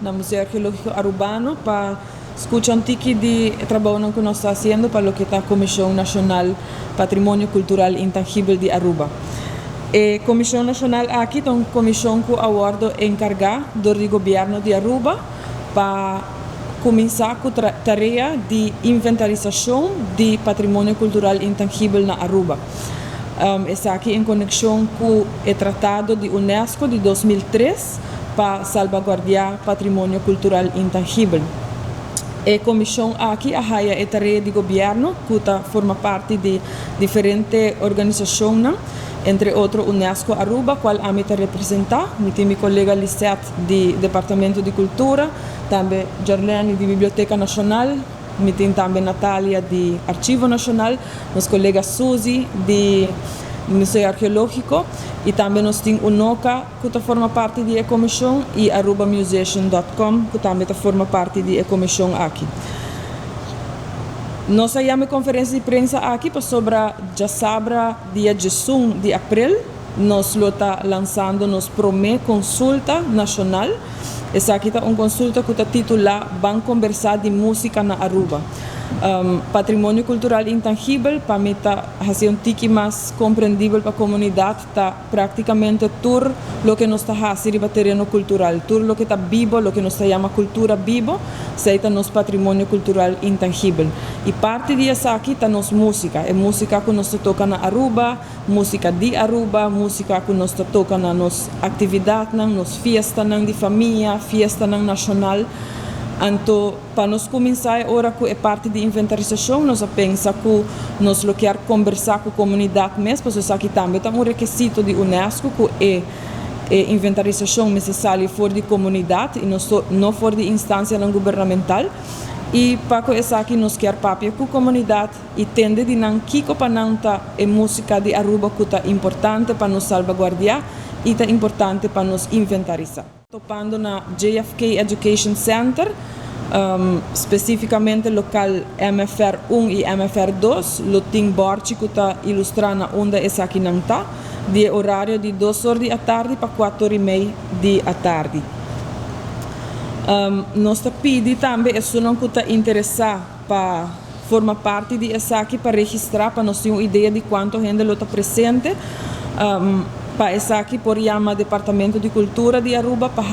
Na Museo Arqueologico Arubano pa scucha un tiki di trabounan cu nos ta haciendo pa loke ta Comision Nacional Patrimonio Cultural Intangibel di Aruba. E comision nacional aki ta un comision cu a wordo encarga dor di Gobierno di Aruba pa cuminsa cu tarea di inventarisacion di patrimonio cultural intangibel na Aruba. Esaki en conexion cu e tratado di UNESCO di 2003 pa salbaguardia patrimonio cultural intangibel. E comision aki a haya e tarea di gobierno cu ta forma parti di diferente organisacionnan, entre otro UNESCO Aruba, cual ami ta representa. Mi tin mi colega Lisette di Departamento di Cultura, tambe Jarlene di Biblioteca Nacional, mi tin tambe Natalia di Archivo Nacional, nos colega Suzy di Museo Arqueologico y tambe nos tin UNOCA cu ta forma parti di e comision y arubamusician.com cu tambe ta forma parti di e comision aki. Nos a yama conferencia di prensa aki pasobra diasabra dia 11 di april nos lo ta lansando nos prome consulta nacional. Esaki ta un consulta cu ta titula "Ban Conversa di Musica na Aruba". Patrimonio cultural intangibel, pa mi ta haci un tiki mas comprendibel pa comunidad, ta practicamente tur loke nos ta haci riba tereno cultural, tur loke ta bibo, loke nos ta yama cultura bibo, esey ta nos patrimonio cultural intangibel. Y parti di esaki ta nos musica, e musica cu nos ta toca na Aruba, musica di Aruba, musica cu nos ta toca na nos actividadnan, nos fiestanan di famia, fiestanan nacional. Anto, pa nos cuminsa ora cu e parti di inventarisacion, nos a pensa cu nos lo kier conversa cu comunidad mes, pasobra esaki tambe ta un rekisito di UNESCO, cu e inventarisacion mester sali for di comunidad y no for di instancia no gubernamental. Y pa cu esaki nos kier papia cu comunidad y tende di nan kico pa nan ta e musica di Aruba cu ta importante pa nos salvaguardia y ta importante pa nos inventarisa. Topando na JFK Education Center, specificamente local MFR 1 y MFR 2, lo tin borchi cu ta ilustra na unda esaki nan ta, di horario di 2 or di atardi pa 4 or y mei di atardi. Nos ta pidi tambe esunnan cu ta interesa pa forma parti di esaki pa registra, pa nos tin un idea di cuanto hende lo ta presente. Pa esaki por yama Departamento di Cultura di Aruba pa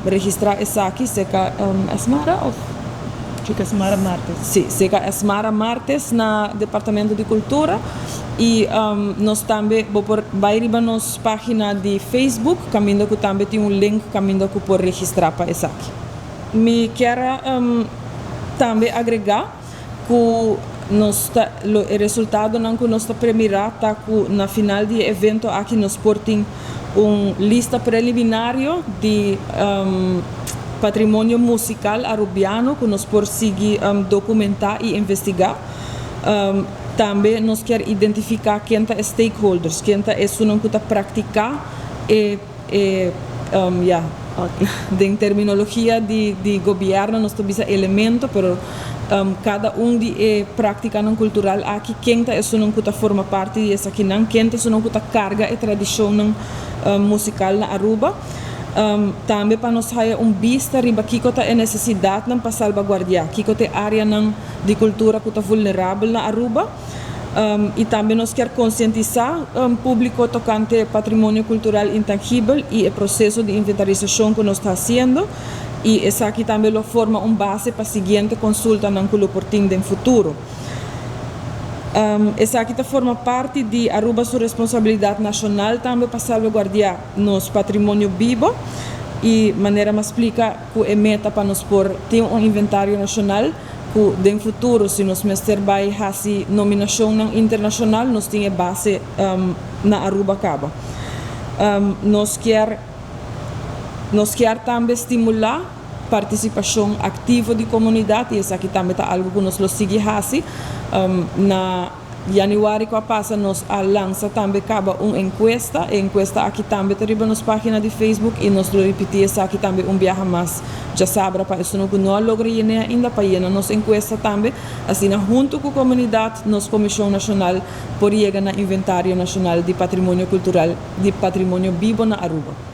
registra esaki serca Esmara of Chica Esmara Martes. Si, serca Esmara Martes na Departamento di Cultura y nos tambe bo por bay riba nos pagina di Facebook, caminda cu tambe tin un link caminda cu por registra pa esaki. Mi kier tambe agrega cu nos ta, e resultadonan cu nos ta premira ta cu na final di evento aki nos por tin un lista preliminario di patrimonio musical arubiano cu nos por sigui documenta y investiga. Tambe nos kier identifica ken ta stakeholders, ken ta esunnan cu ta practica e, ja, den terminologia di gobierno nos ta bisa elemento, pero cada un di e practicanan cultural aki, ken ta esunnan cu ta forma parti di esakinan, ken ta esunnan cu ta carga e tradicion musical na Aruba. Tambe pa nos haya un bista riba kico ta e necesidadnan pa salvaguardia, kico ta e areanan di cultura cu ta vulnerabel na Aruba. Y tambe nos kier concientisa publico tocante patrimonio cultural intangibel y e proceso di inventarisacion cu nos ta haciendo. Y esaki tambe lo forma un base pa siguiente consultanan cu lo por tin den futuro. Esaki ta forma parti di Aruba su responsabilidad nacional tambe pa salvaguardia nos patrimonio bibo y, manera m'a splica, cu e meta pa nos por tin un inventario nacional cu den futuro, si nos mester bay haci nominacion internacional, nos tin e base na Aruba caba. Nos kier tambe stimula participacion activo di comunidad y esaki tambe ta algo cu nos lo sigui haci. Na januari cu a pasa nos a lansa tambe caba un encuesta. E encuesta aki tambe ta riba nos pagina di Facebook y nos lo ripiti esaki tambe un biaha mas diasabra pa esunnan cu no a logra yena ainda pa yena nos encuesta tambe. Asina, hunto cu comunidad, nos Comision Nacional por yega na inventario nacional di patrimonio cultural, di patrimonio bibo na Aruba.